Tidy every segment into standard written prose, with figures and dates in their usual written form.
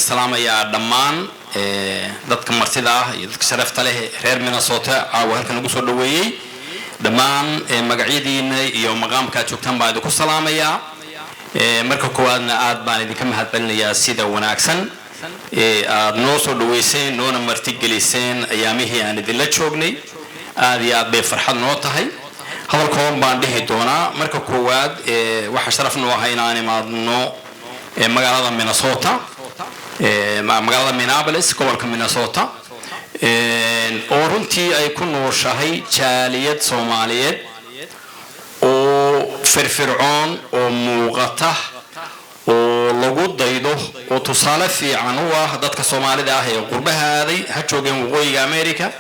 Salaamayaa dhammaan dadka martida ah iyo dadka sharafta leh reer Minnesota caawa halkan lagu soo dhaweeyey. Dhammaan magacyadiina iyo maqaamka aad joogtaan baan idinku salaamayaa. Marka koowaadna aad baan idinka mahadcelinayaa sida wanaagsan aad noo soo dhaweyseen, noona martigeliseen ayaamihii aan idinla joognay. Aad iyo aad bay farxad noo tahay. Hadal kooban baan dhihi doonaa. Marka koowaad, waxaa sharaf noo ah inaan imaadno magaalada Minnesota, magaalada Minneapolis, gobolka Minnesota, oo runtii ay ku nooshahay jaaliyad Soomaaliyeed oo firfircoon oo muuqata oo lagu daydo oo tusaale fiican u ah dadka Soomaalida ah ee qurbaha aaday, ha joogeen Waqooyiga America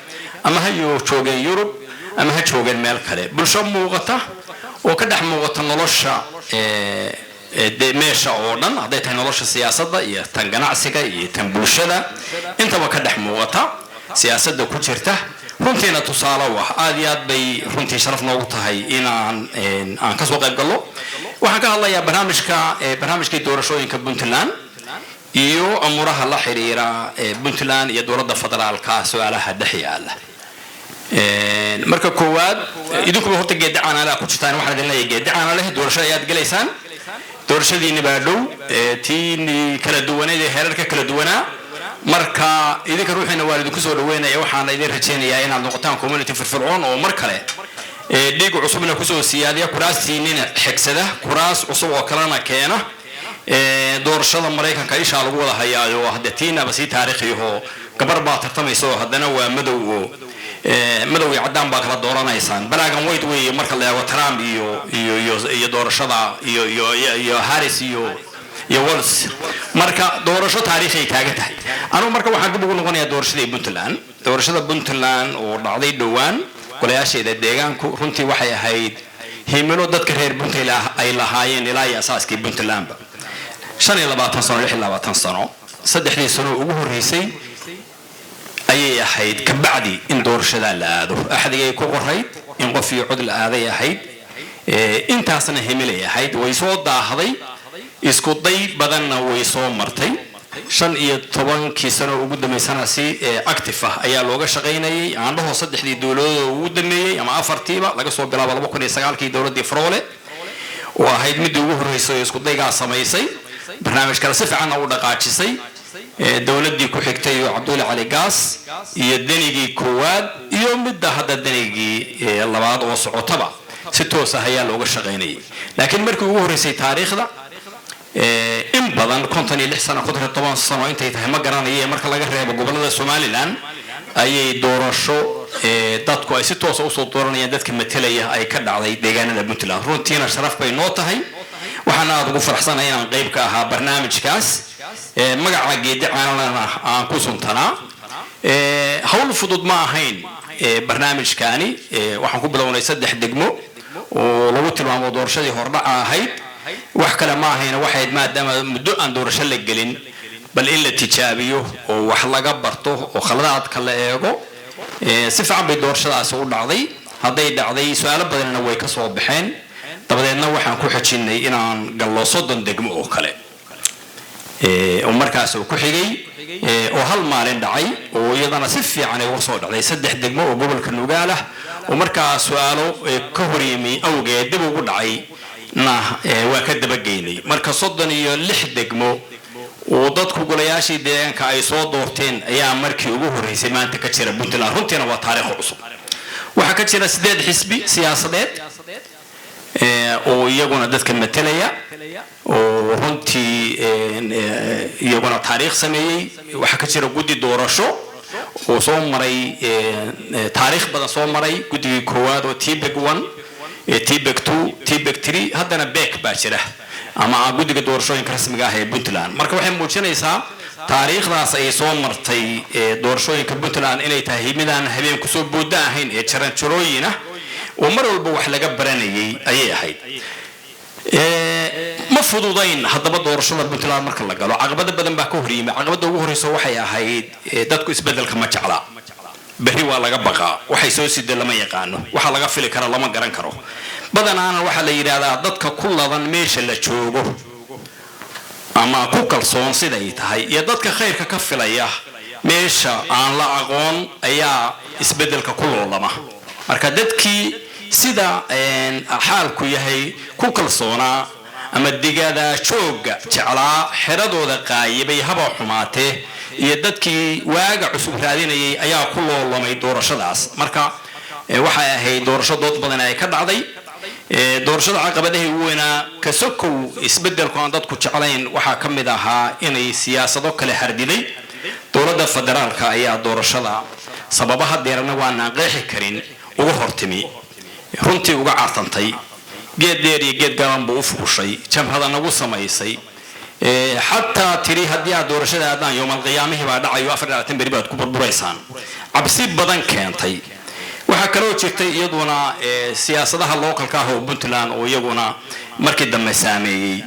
ama ha joogeen Yurub ama ha joogeen meel kale. Bulsho muuqata oo ka dhex muuqata nolosha dee meesha oo dhan, hadday tahay nolosha siyaasadda iyo tan ganacsiga iyo tan bulshada, intaba ka dhex muuqata, siyaasadda ku jirta, runtiina tusaale u ah. Aad iyo aad bay runtii sharaf noogu tahay inaan aan kasoo qayb gallo. Waxaan ka hadlayaa barnaamijkii doorashooyinka Puntland iyo amuuraha la xiriira Puntland iyo dowladda federaalka, su-aalaha dhex yaala. Marka koowaad, idinkuba horta geeddi caanale ku jirtaan. Waxaan idin leeyahay, geeddi caana leh doorasho ayaad gelaysaan. Doorashadiini baa dhow, tiini kala duwaneed ee heerarka kala duwanaa. Marka idinka ruuxiina waan idinku soo dhaweynaya. Waxaana idin rajaynayaa inaad noqotaan community firfircoon oo mar kale dhiig cusubna kusoo siyaadiya, kuraastiinina xigsada, kuraas cusub oo kalena keena. Doorashada Maraykanka ishaa lagu wada hayaayo. Hadde tiinaba sii taariikhiyaho, gabar baa tartamaysa oo haddana waa madow, oo madow iyo caddaan baa kala dooranaysaan, black and white weeye marka la eego Trump iyo doorashada iyo Harris iyo Walz. Marka doorasho taariikhi ay taagan tahay. Anugu marka waxaan dib ugu noqonayaa doorashadii Puntland. Doorashada Puntland oo dhacday dhowaan, golayaasheeda deegaanku, runtii waxay ahayd himilo dadka reer Puntland ay lahaayeen ilaa iyo asaaskii Puntlandba, 25 sano, 26 sano. 3dii sano ugu horreysay ayay ahayd kabacdi in doorashadaa la aado. Axdigay ku qorayd in qof iyo cod la aaday ahayd. Intaasna himilay ahayd. Way soo daahday, isku day badanna way soo martay. 15kii sano ugu dambeysana si active ah ayaa looga shaqaynayay. Aandhaho saddexdii dowladood ugu dambeeyey ama afartiiba, laga soo bilaabo 2009kii dowladdii Faroole oo ahayd midii ugu horreysay oo isku daygaa samaysay, barnaamij kale si fiicanna u dhaqaajisay, dowladdii ku xigtay oo Cabdulle Cali Gaas iyo Denigii koowaad iyo midda hadda Denigii labaad oo socotaba, si toos ah ayaa looga shaqaynayay. Laakiin markii ugu horreysay taariikhda in badan, 56 sano, 15 sano intay tahay ma garanaye, marka laga reebo gobolada Somaliland, ayay doorasho dadku ay si toosa usoo dooranayaan dadka matelaya ay ka dhacday deegaanada Puntland. Runtiina sharaf bay noo tahay. Waxaana aada ugu faraxsanahay inaan qayb ka ahaa barnaamijkaas, magaca Geedi Caanalana aan ku suntanaa. Hawl fudud ma ahayn barnaamijkaani. Waxaan ku bilownay saddex degmo oo lagu tilmaamo doorashadii hordhaca ahayd. Wax kale ma ahayna, waxayd maadaama muddo aan doorasho la gelin, bal in la tijaabiyo oo wax laga barto oo khaladaadka la eego. Si fiican bay doorashadaasi u dhacday. Hadday dhacday, su-aalo badanna way ka soo baxeen. Dabadeedna waxaan ku xejinnay inaan gallo 30 degmo oo kale oo markaas uu ku xigay, oo hal maalin dhacay, oo iyadana si fiican ay uga soo dhacday, saddex degmo oo gobolka Nugaal ah oo markaa su-aalo ka horyimi awgeed dib ugu dhacay na waa ka dabageynay. Marka 36 degmo oo dadku golayaashii deegaanka ay soo doorteen ayaa markii ugu horreysay maanta ka jira Puntland. Runtiina waa taariikh cusub. Waxaa ka jira sideed xisbi siyaasadeed oo iyaguna dadka matelaya, oo runtii iyaguna taariikh sameeyey. Waxaa ka jira guddi doorasho oo soo maray taariikh badan, soo maray guddigii koowaad oo TPEC 1, TPEC 2, TPEC 3, haddana BEC baa jira ama guddiga doorashooyinka rasmiga ah ee Puntland. Marka waxay muujinaysaa taariikhdaas ay soo martay doorashooyinka Puntland inay tahay midaan habeen kusoo booda ahayn ee jaranjarooyin ah oo mar walba wax laga baranayay ayay ahayd. Ma fududayn haddaba doorashada Puntland marka la galo. Caqabado badan baa ka horyimi. Caqabada ugu horreysa waxay ahayd dadku isbedelka ma jecla. Berri waa laga baqaa, waxay soo sida lama yaqaano, waxa laga fili kara lama garan karo. Badanaana waxaa la yidhaahdaa dadka ku ladan meesha la joogo. Ama ku kalsoon siday tahay iyo dadka khayrka ka filaya meesha aan la aqoon ayaa isbeddelka ku loolama. Marka dadkii sida xaalku yahay ku kalsoonaa ama digada joogga jeclaa, xeradooda qaayibay haba xumaatee, iyo dadkii waaga cusub raadinayay ayaa ku loolamay doorashadaas. Marka waxay ahayd doorasho dood badan ay ka dhacday. Doorashada caqabadahii ugu weynaa, kasokow isbedelku aan dadku jeclayn, waxaa ka mid ahaa inay siyaasado kale hardiday. Dowladda federaalka ayaa doorashada sababaha deerana waanaan qeexi karin uga hortimi, runtii uga cartantay, geed dheer iyo geed gaban buu u fuushay, jamhada nagu samaysay, xataa tiri haddii aad doorashada aadaan yowmalqiyaamihii baa dhacayo, 24 beri baad ku burburaysaan, cabsi badan keentay. Waxaa kaloo jirtay iyaduna siyaasadaha localka ah oo Puntland oo iyaguna markii dambe saameeyey.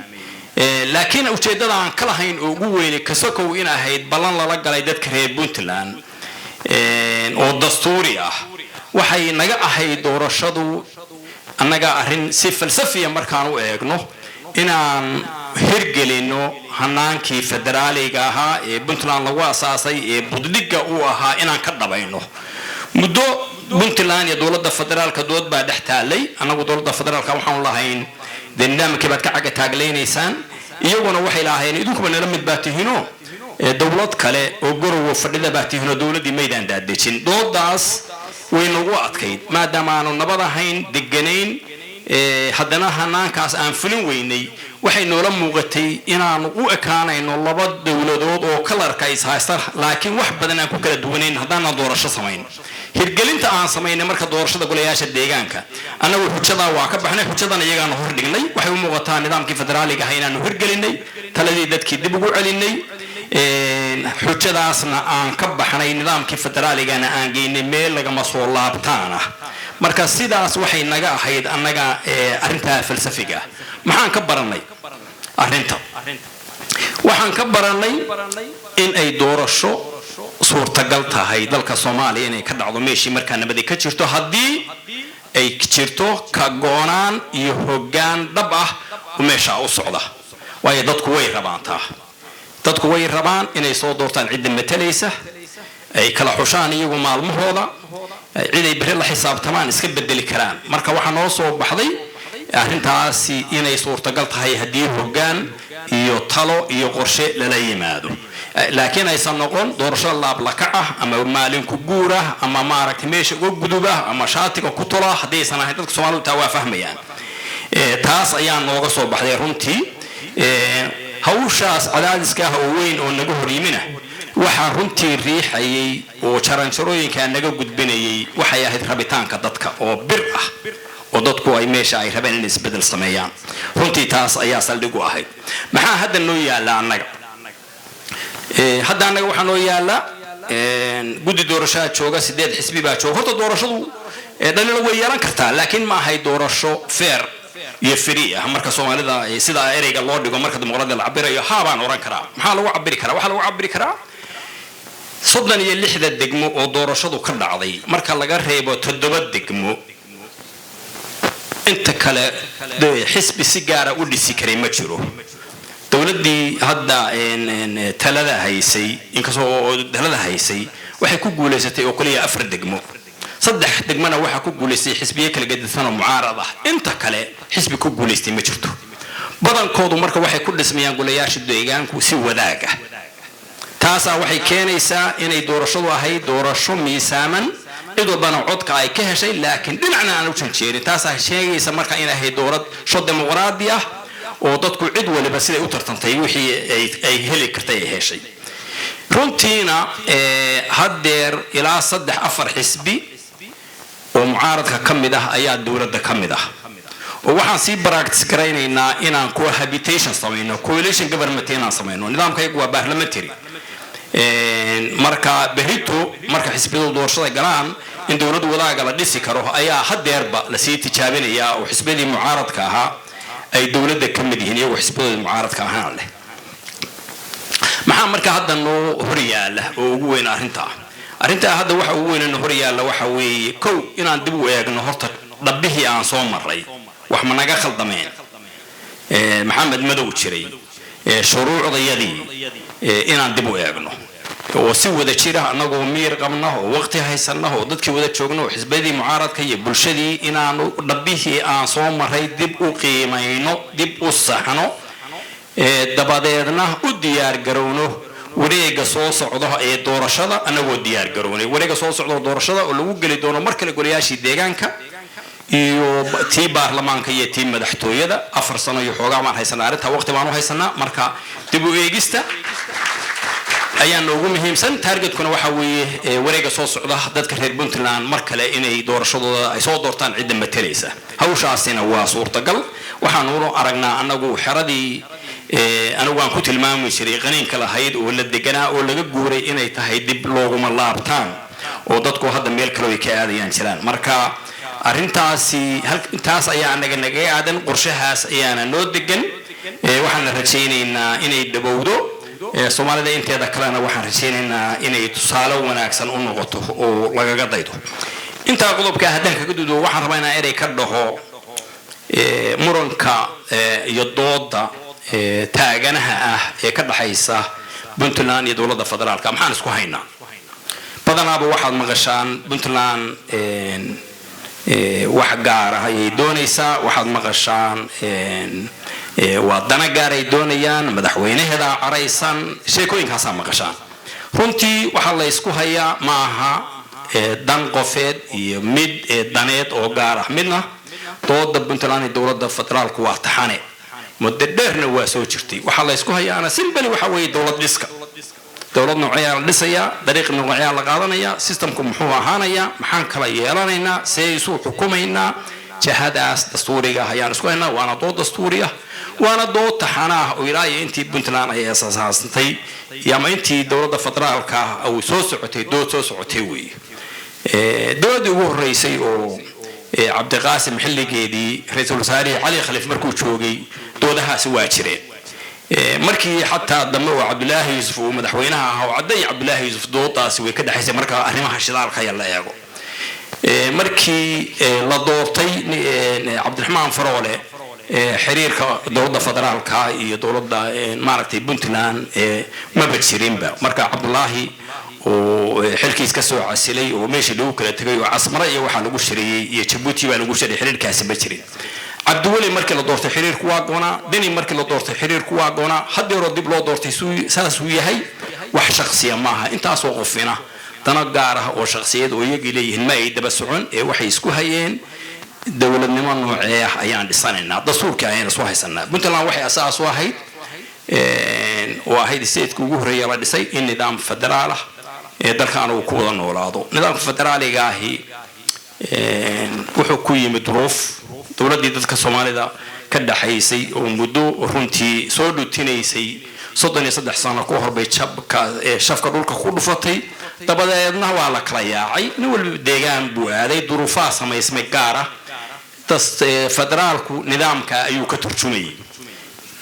Laakiin ujeeddada aan ka lahayn oo ugu weyne, kasokow in ahayd ballan lala galay dadka reer Puntland oo dastuuri ah, waxay naga ahayd doorashadu annaga arrin si falsafiya markaan u eegno inaan hirgelino hanaankii federaaliga ahaa ee Puntland lagu asaasay ee buddhigga u ahaa inaan ka dhabayno. Muddo Puntland iyo dowladda federaalka dood baa dhex taalay. Annagu dowladda federaalka waxaanu lahayn dee nidaamkii baad ka caga taaglaynaysaan, iyaguna waxay lahayn idinkuba nala mid baa tihiino, dowlad kale oo Gorowo fadhida baa tihiinoo dowladdii maydaan daadejin. Doodaas way nagu adkayd maadaama aanu nabad ahayn, deganayn, haddana hanaankaas aan fulin weynay. Waxay noola muuqatay inaanu u ekaanayno laba dowladood oo kalarka is haysta, laakiin wax badan aan ku kala duwanayn haddaanan doorasho samayn. Hirgelinta aan samaynay marka doorashada golayaasha deegaanka, annagu xujadaa waa ka baxnay, xujadan iyagaanu hordhignay. Waxay u muuqataa nidaamkii federaaliga ahaa inaanu hirgelinay, taladii dadkii dib ugu celinay, xujadaasna aan ka baxnay, nidaamkii federaaligana aan geynay meel lagama soo laabtaan ah. Marka sidaas waxay naga ahayd annaga arrintaa falsafiga ah. Maxaan ka baranay arrinta? Waxaan ka baranay in ay doorasho suurtagal tahay dalka Soomaaliya inay ka dhacdo meeshii markaa nabadi ka jirto, haddii ay jirto ka goonaan iyo hoggaan dhab ah oo meesha u socda. Waayo dadku way rabaan taa, dadku way rabaan inay soo doortaan cidda matalaysa, ay kala xushaan iyagu maalmahooda, cid ay beri la xisaabtamaan, iska bedeli karaan. Marka waxaa noo soo baxday arrintaasi inay suurtagal tahay haddii hoggaan iyo talo iyo qorshe lala yimaado, laakiin aysan noqon doorasho laablakac ah ama maalinku guur ah ama maaragtay meesha uga gudub ah ama shaatiga ku tola haddii aysan ahayn. Dadka Soomaalidu taa waa fahmayaan. Taas ayaa nooga soo baxday runtii. Hawshaas cadaadiska ah oo weyn oo naga hor yimina, waxaa runtii riixayay oo jaranjarooyinkaa naga gudbinayay waxay ahayd rabitaanka dadka oo bir ah, oo dadku ay meesha ay rabeen inay isbedel sameeyaan. Runtii taas ayaa saldhig u ahayd. Maxaa hadda noo yaalla annaga? Hadda annaga waxaa noo yaalla guddi doorashaa jooga, sideed xisbi baa jooga. Horta doorashadu dhaliilo way yeelan kartaa, laakiin ma ahay doorasho fair iyo free ah. Marka Soomaalida sida ereyga loo dhigo, marka dimuqraadiya la cabirayo, haa baan oran karaa. Maxaa lagu cabiri karaa? Waxaa lagu cabiri karaa 36-da degmo oo doorashadu ka dhacday, marka laga reebo toddoba degmo, inta kale xisbi si gaara u dhisi karay ma jiro. Dowladdii hadda talada haysay, inkastoo talada haysay, waxay ku guulaysatay oo kaliya afar degmo. Saddex degmona waxaa ku guulaystay xisbiyo kala gedisan oo mucaarad ah. Inta kale xisbi ku guulaystay ma jirto. Badankoodu marka waxay ku dhismayaan golayaasha deegaanku si wadaag ah. Taasaa waxay keenaysaa inay doorashadu ahayd doorasho miisaaman, cid walbana codka ay ka heshay, laakiin dhinacna aan u janjeerin. Taasaa sheegaysa marka inay ahayd doorasho dimuqraadi ah oo dadku cid waliba siday u tartantay wixii ay heli kartay ay heshay. Runtiina haddeer ilaa saddex afar xisbi oo mucaaradka ka mid ah ayaa dowladda ka mid ah, oo waxaan sii practice garaynaynaa inaan cohabitation samayno, coalition government inaan samayno. Nidaamkayagu waa parliamentary. Marka berrito marka xisbiyadu doorashada galaan, in dowlad wadaaga la dhisi karo ayaa hadeerba lasii tijaabinayaa, oo xisbiyadii mucaaradka ahaa ay dowladda ka mid yihiin, iyagoo xisbiyadooda mucaaradka ahaan leh. Maxaa marka hadda noo hor yaala oo ugu weyn arrintaa? Arrintaa hadda waxa ugu weyn noo hor yaalla waxa weeye, kow, inaan dib u eegno horta dhabbihii aan soo marray. Wax ma naga khaldameen? Maxamed Madow jiray. Shuruucdayadii inaan dib u eegno oo si wada jira, annagoo miyir qabna oo waqti haysana oo dadkii wada joogna oo xisbiyadii mucaaradka iyo bulshadii, inaanu dhabbihii aan soo maray dib u qiimayno, dib u saxno, dabadeedna u diyaar garowno wareega soo socda ee doorashada, annagoo diyaar garownay wareega soo socda oo doorashada oo lagu geli doono mar kale golayaashii deegaanka iyo tii baarlamaanka iyo tii madaxtooyada. 4 sano iyo xoogaa baan haysanaa arrintaa, waqti baan u haysanaa. Marka dib u eegista ayaa noogu muhiimsan. Targetkuna waxaa weeye wareega soo socda dadka reer Puntland mar kale inay doorashadooda ay soo doortaan cidda matalaysa. Hawshaasina waa suurtagal. Waxaanu aragnaa annagu xeradii anigu aan ku tilmaami jiray qaniinka lahayd oo la deganaa oo laga guuray inay tahay dib looguma laabtaan, oo dadku hadda meel kale ay ka aadayaan jiraan. Marka arrintaasi intaas ayaa anaga nagaga aadan, qorshahaas ayaana noo degan. Waxaana rajaynaynaa inay dhabowdo. Soomaalida inteeda kalena waxaan rajaynaynaa inay tusaale wanaagsan u noqoto oo lagaga daydo. Intaa qodobka haddaan kaga dudo, waxaan rabaa inaan erey ka dhaho muranka iyo dooda taaganaha ah ee ka dhaxaysa Puntland iyo dowladda federaalka. Maxaan isku haynaa? Badanaaba waxaad maqashaan Puntland wax gaar ah ayay doonaysaa, waxaad maqashaan waa dana gaar ay doonayaan, madaxweynaheeda caraysan, sheekooyinkaasaa maqashaan. Runtii waxaa la ysku hayaa ma aha dan qofeed iyo mid daneed oo gaar ah midna. Dooda Puntland iyo dowladda federaalku waa taxane, muddo dheerna waa soo jirtay. Waxaa la ysku hayaana simply waxa weeye dowlad dhiska. Dowlad noocyaa la dhisayaa? Dariiq noocyaa la qaadanayaa? Systemku muxuu ahaanayaa? Maxaan kala yeelanaynaa? See isu xukumaynaa? Jahadaas dastuuriga ah ayaan isku haynaa. Waana dood dastuuri ah, waana dood taxana ah oo ilaa iyo intii Puntland ay asaasantay iyo ama intii dowladda federaalka ah uu soo socotay, dood soo socotay weeye. Dowladdii ugu horreysay oo Cabdiqaasim xilligeedii, ra-iisul wasaarihii Cali Khaliif markuu joogay, doodahaasi waa jireen. Markii xataa dambe oo Cabdulaahi Yuusuf uu madaxweynaha ahaa oo cadday Cabdulaahi Yuusuf, doodaasi way ka dhexaysay marka arrimaha shidaalka ayaa la eego. Markii la doortay Cabdiraxmaan Faroole, xiriirka dowladda federaalka iyo dowladda maaragtay Puntland maba jirinba. Marka Cabdulaahi oo xilkiis ka soo casilay oo meeshii lagu kala tegay oo Casmara iyo waxaa lagu shiriyey iyo Jabuuti baa lagu shiriyay, xiriirkaasi ma jirin. Cabdiweli markii la doortay xiriirku waa goonaa. Deni markii la doortay xiriirku waa goonaa. Haddeeroo dib loo doortay saasuu yahay. Wax shaksiya maaha. Intaasoo qofina dano gaar ah oo shaksiyad oo iyagii leeyihiin ma ay daba socon, ee waxay isku hayeen dowladnimo noocee ah ayaan dhisanaynaa, dastuurkii ayaan isku haysanaa. Puntland waxay asaas u ahayd oo ahayd stateka ugu horreeya la dhisay in nidaam federaal ah ee dalkan uu ku wada noolaado. Nidaamka federaaliga ahi wuxuu ku yimid duruuf dowladdii dadka Soomaalida ka dhaxaysay oo muddo runtii soo dhutinaysay, 33 sano ka hor bay jabka shafka dhulka ku dhufatay. Dabadeedna waa la kala yaacay, nin walba deegaan buu aaday, duruufaha samaysmay gaar ah. Federaalku nidaamka ayuu ka turjumayay,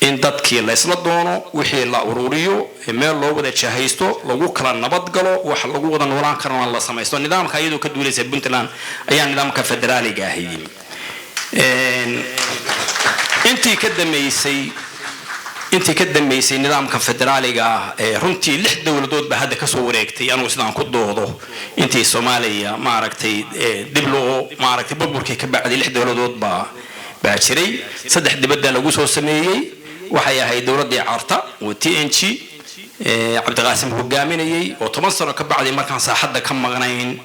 in dadkii laysla doono, wixii la ururiyo, meel loo wada jahaysto, lagu kala nabad galo, wax lagu wada noolaan karona la samaysto. Nidaamka iyadoo ka duulaysa Puntland ayaa nidaamka federaaliga ah yimi. Intii ka dambeysay nidaamka federaaliga ah runtii lix dowladood baa hadda kasoo wareegtay. Anugu sidaan ku doodo, intii Soomaaliya maaragtay dib loo maaragtay burburkii ka bacday, lix dowladood baa jiray. Saddex dibadda lagu soo sameeyey. Waxay ahayd dowladdii Carta oo TNG Cabdiqaasim hogaaminayay oo 10 sano ka bacday markaan saaxadda ka maqnayn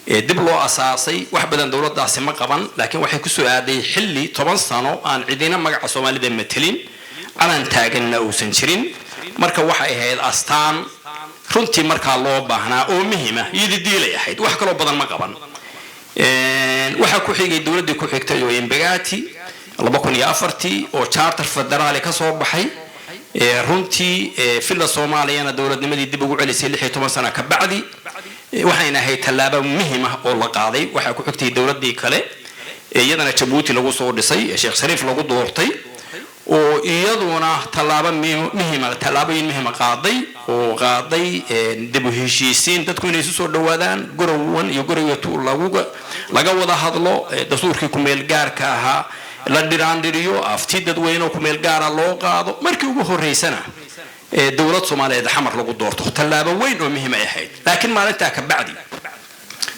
dib loo asaasay. Wax badan dowladdaasi ma qaban, laakiin waxay kusoo aaday xilli 10 sano aan cidina magaca Soomaalida matelin, calan taaganna uusan jirin. Marka waxay ahayd astaan runtii markaa loo baahnaa oo muhima, iyodidiilay ahayd, wax kaloo badan ma qaban. Waxaa ku xigay dowladdii ku xigtay oo Embagathi 2004-tii oo charter federaali ka soo baxay, runtii Villa Soomaaliyana dowladnimadii dib ugu celisay 16 sano ka bacdi. Waxayna ahayd tallaabo muhim ah oo la qaaday. Waxaa ku xigtay dowladdii kale, iyadana Jabuuti lagu soo dhisay, Sheekh Shariif lagu doortay, oo iyaduna tallaabo muhima, tallaabooyin muhima qaaday, oo qaaday dib u heshiisiin, dadku inay isu soo dhawaadaan, Garowe 1 iyo Garowe 2 lagu laga wada hadlo, dastuurkii ku-meel gaarka ahaa. La dhiraandhiriyo, afti dadweyne oo kumeel gaara loo qaado. Markii ugu horreysana ee dowlad Soomaaliyeed Xamar lagu doorto, tallaabo weyn oo muhiim ay ahayd. Laakiin maalintaa ka bacdi,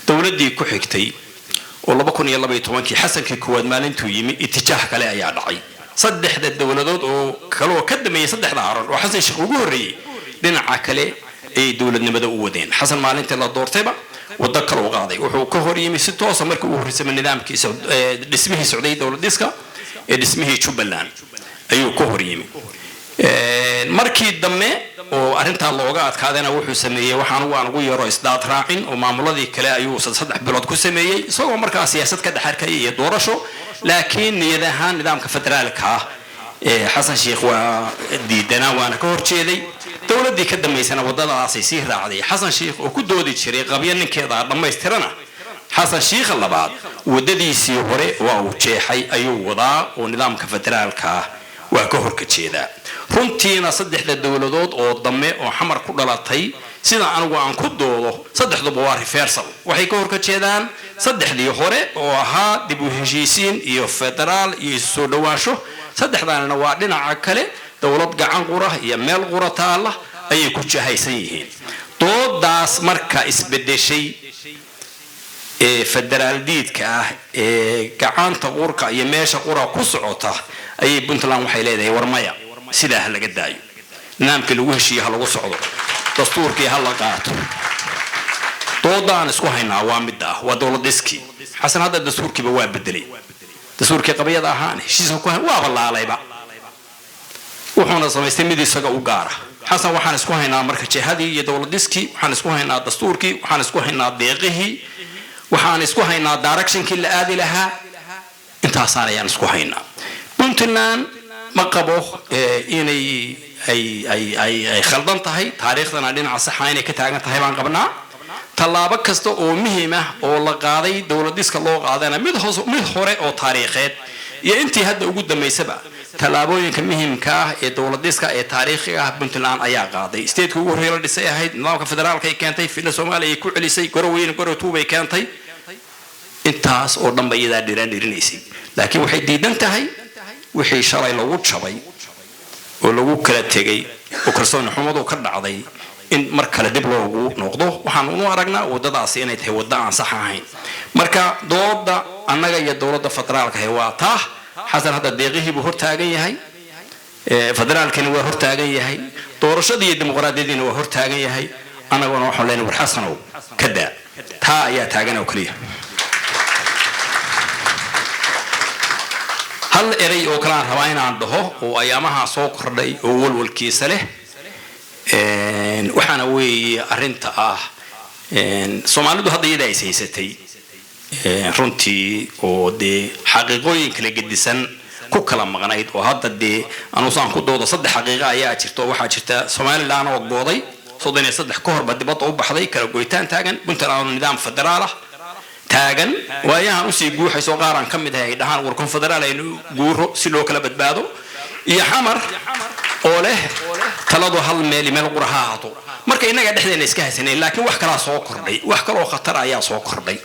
dowladdii ku xigtay oo 2012-kii Xasankii koowaad maalintuu yimi, itijaah kale ayaa dhacay. Saddexda dowladood oo kale oo ka dambeeyey, saddexda aron oo Xasan Sheekh ugu horreeyey, dhinaca kale ayay dowladnimada u wadeen. Xasan maalintii la doortayba waddo kale u qaaday. Wuxuu ka hor yimi si toosa markii ugu horreysaba nidaamkii dhismihii socday, dowlad dhiska ee dhismihii Jubbaland ayuu ka hor yimi. Markii dambe oo arrintaa looga adkaadayna, wuxuu sameeyey waxaan ugu aan ugu yeero isdaad raacin, oo maamuladii kale ayuu 3 bilood ku sameeyey, isagoo markaa siyaasad ka dhex arkaya iyo doorasho. Laakiin niyad ahaan nidaamka federaalka ah ee Xasan Sheikh waa diidanaa, waana ka horjeeday. Dowladdii ka dambaysana waddadaasay sii raacday. Xasan Sheikh oo ku doodi jiray qabyo ninkeeda dhammaystirana, Xasan Shiikha labaad waddadiisii hore waa uu jeexay ayuu wadaa, oo nidaamka federaalka ah waa ka horka jeedaa. Runtiina saddexda dowladood oo dambe oo Xamar ku dhalatay, sida anigu aan ku doodo, saddexduba waa reversal. Waxay ka horka jeedaan saddexdii hore oo ahaa dib u heshiisiin iyo federaal iyo isu soo dhowaansho. Saddexdaanina waa dhinaca kale, dowlad gacan qura iyo meel qura taalla ayay ku jahaysan yihiin. Doodaas marka isbedeshay ee federaal diidka ah ee gacanta qurka iyo meesha qura ku socota ayay Puntland waxay leedahay: war maya, sidaa ha laga daayo, nidaamkii lagu heshiiye ha lagu socdo, dastuurkii ha la qaato. Dooda aan isku haynaa waa midda ah, waa dowlad dhiskii. Xasan hadda dastuurkiiba waa bedelay. Dastuurkii qabyada ahaan heshiiska ku waaba laalayba, wuxuuna samaystay mid isaga u gaara. Xasan waxaan isku haynaa marka jihadii iyo dowlad dhiskii, waxaan isku haynaa dastuurkii, waxaan isku haynaa deeqihii, waxaan isku haynaa directionkii la aadi lahaa. Intaasaan ayaan isku haynaa. Puntland ma qabo inay ay ay ay ay khaldan tahay. Taariikhdana dhinaca saxa inay ka taagan tahay baan qabnaa. Tallaabo kasta oo muhiim ah oo la qaaday, dowlad dhiska loo qaadana, mid hoos, mid hore oo taariikheed iyo intii hadda ugu dambaysaba, tallaabooyinka muhiimka ah ee dowlad dhiska ee taariikhiga ah Puntland ayaa qaaday. Stateka ugu horreeya la dhisay ahayd, nidaamka federaalka ay keentay, Filla Soomaaliya ay ku celisay, Goroweyn, Gorow bay keentay. Intaas oo dhan ba iyadaa dhiraan dhirinaysay. Laakiin waxay diidan tahay wixii shalay lagu jabay oo lagu kala tegay oo kalsooni xumadu ka dhacday in mar kale dib loogu noqdo. Waxaan unu aragnaa waddadaasi inay tahay waddo aan sax ahayn. Marka dooda annaga iyo dowladda federaalka ahi waa taa. Xasan hadda deeqihii buu hortaagan yahay, federaalkina waa hortaagan yahay, doorashadii iyo dimuqraadiyadiina waa hortaagan yahay. Annaguna waxaan leenahay: war Xasanow, ka daa. Taa ayaa taagan oo keliya. Hal erey oo kale aan rabaa inaan dhaho oo ayaamaha soo kordhay oo walwalkiisa leh, waxaana weeye arrinta ah Soomaalidu hadda iyada is haysatay runtii, oo dee xaqiiqooyin kala gedisan ku kala maqnayd, oo hadda dee anusaan ku doodo saddex xaqiiqo ayaa jirta. Oo waxaa jirta Somaliland oo gooday 33 ka horba dibadda u baxday, kala goytaan taagan; Puntland oo nidaam federaal ah taagan, waayahan usii guuxayso, qaaraan ka mid ahay ay dhahaan war konfederaal aynu guuro si loo kala badbaado; iyo Xamar oo leh taladu hal meel meel qura ha ahaato. Marka innaga dhexdeena iska haysanay, laakiin wax kalaa soo kordhay, wax kaloo khatar ayaa soo kordhay.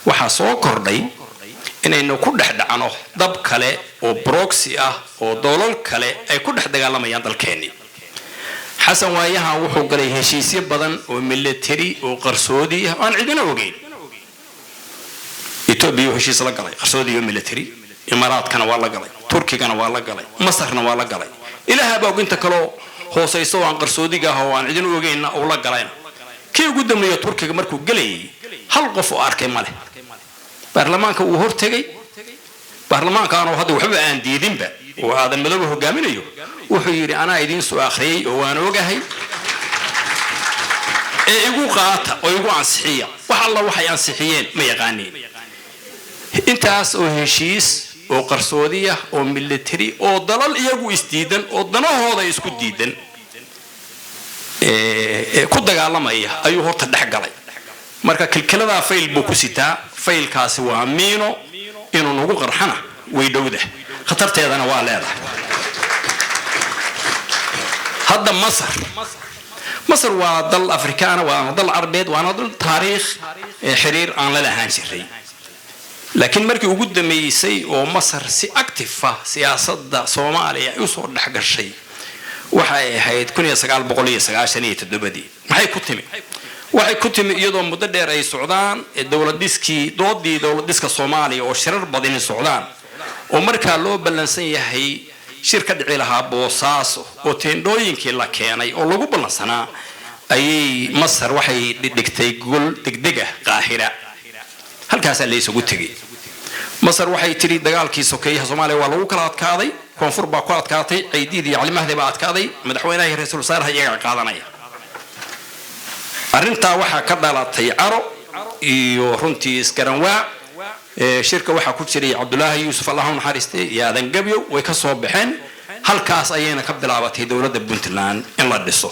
Waxaa soo kordhay inaynu ku dhex dhacno dab kale oo proxy ah oo doolal kale ay ku dhex dagaalamayaan dalkeennii. Xasan waayahan wuxuu galay heshiisyo badan oo military oo qarsoodi ah oo aan cidina ogeyn. Etoobiya heshiis la galay qarsoodi iyo military, Imaaraadkana waa la galay, Turkigana waa la galay, Masarna waa la galay. Ilaaha baa og inta kaloo hoosayso oo aan qarsoodiga ah oo aan cidina ogeynna uu la galayna. Kii ugu dambeeya Turkiga markuu gelayay, hal qof oo arkay ma leh. Baarlamaanka wuu hortegay. Baarlamaankaanoo hadda waxba aan diidinba oo Aadan Madoobe hogaaminayo, wuxuu yidhi: anaa idiin soo akhriyey oo waan ogahay ee igu qaata oo igu ansixiya. Wax alla waxay ansixiyeen ma yaqaaniin. Intaas oo heshiis oo qarsoodiya oo military oo dalal iyagu isdiidan oo danahooda isku diidan ku dagaalamaya ayuu horta dhex galay. Marka kilkiladaa fayl buu ku sitaa. Faylkaasi waa miino, inuu nagu qarxana way dhowda, khatarteedana waa leedahay. Hadda Masar, Masar waa dal Afrikaana, waana dal Carbeed, waana dal taariikh xiriir aan la lahaan jiray. Laakiin markii ugu dambeysay oo Masar si active ah siyaasadda Soomaaliya ay usoo dhex gashay waxay ahayd 1997-dii. Maxay ku timi? Waxay ku timi iyadoo muddo dheer ay socdaan dowlad dhiskii, doodii dowlad dhiska Soomaaliya, oo shirar badani socdaan, oo markaa loo ballansan yahay shir ka dhici lahaa Boosaaso, oo teendhooyinkii la keenay oo lagu ballansanaa, ayay Masar waxay dhigtay gogol degdeg ah Qaahira. Halkaasaa la isugu tegay. Masar waxay tidhi, dagaalkii sokeeyaha Soomaaliya waa lagu kala adkaaday, Koonfur baa ku adkaatay, Caydiid iyo Cali Mahdi baa adkaaday, madaxweynaha iyo ra-iisul wasaaraha iyagaa qaadanaya. Arrintaa waxaa ka dhalatay caro iyo runtii isgaranwaa. Shirka waxaa ku jiray Cabdulaahi Yuusuf, Allah u naxariistay, iyo Aadan Gabyo. Way ka soo baxeen. Halkaas ayayna ka bilaabatay dowladda Puntland in la dhiso.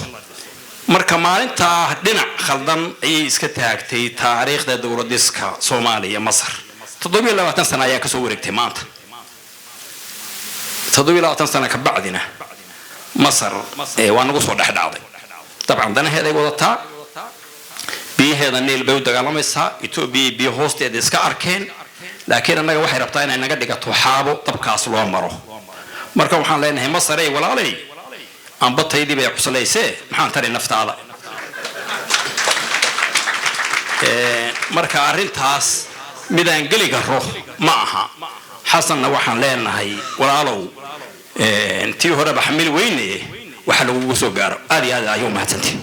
Marka maalintaa dhinac khaldan ayay iska taagtay taariikhda dowladiska Soomaaliya. Masar 27 sano ayaa kasoo wareegtay maanta. 27 sano ka bacdina Masar waa nagu soo dhex dhacday. Dabcan danaheeday wadataa, biyaheeda Niil bay u dagaalamaysaa, Etoobiya biyo hoosteeda iska arkeen, laakiin annaga waxay rabtaa inay naga dhigato xaabo dabkaas loo maro. Marka waxaan leenahay, Masarey walaaley, ambataydii bay cuslaysee, maxaan tari naftaada? Marka arrintaas midaan geli karo ma aha. Xasanna waxaan leenahay, walaalow, tii horeba xamili weyne waxa lagugu soo gaaro. Aad iyo aad ayuu mahadsantihi.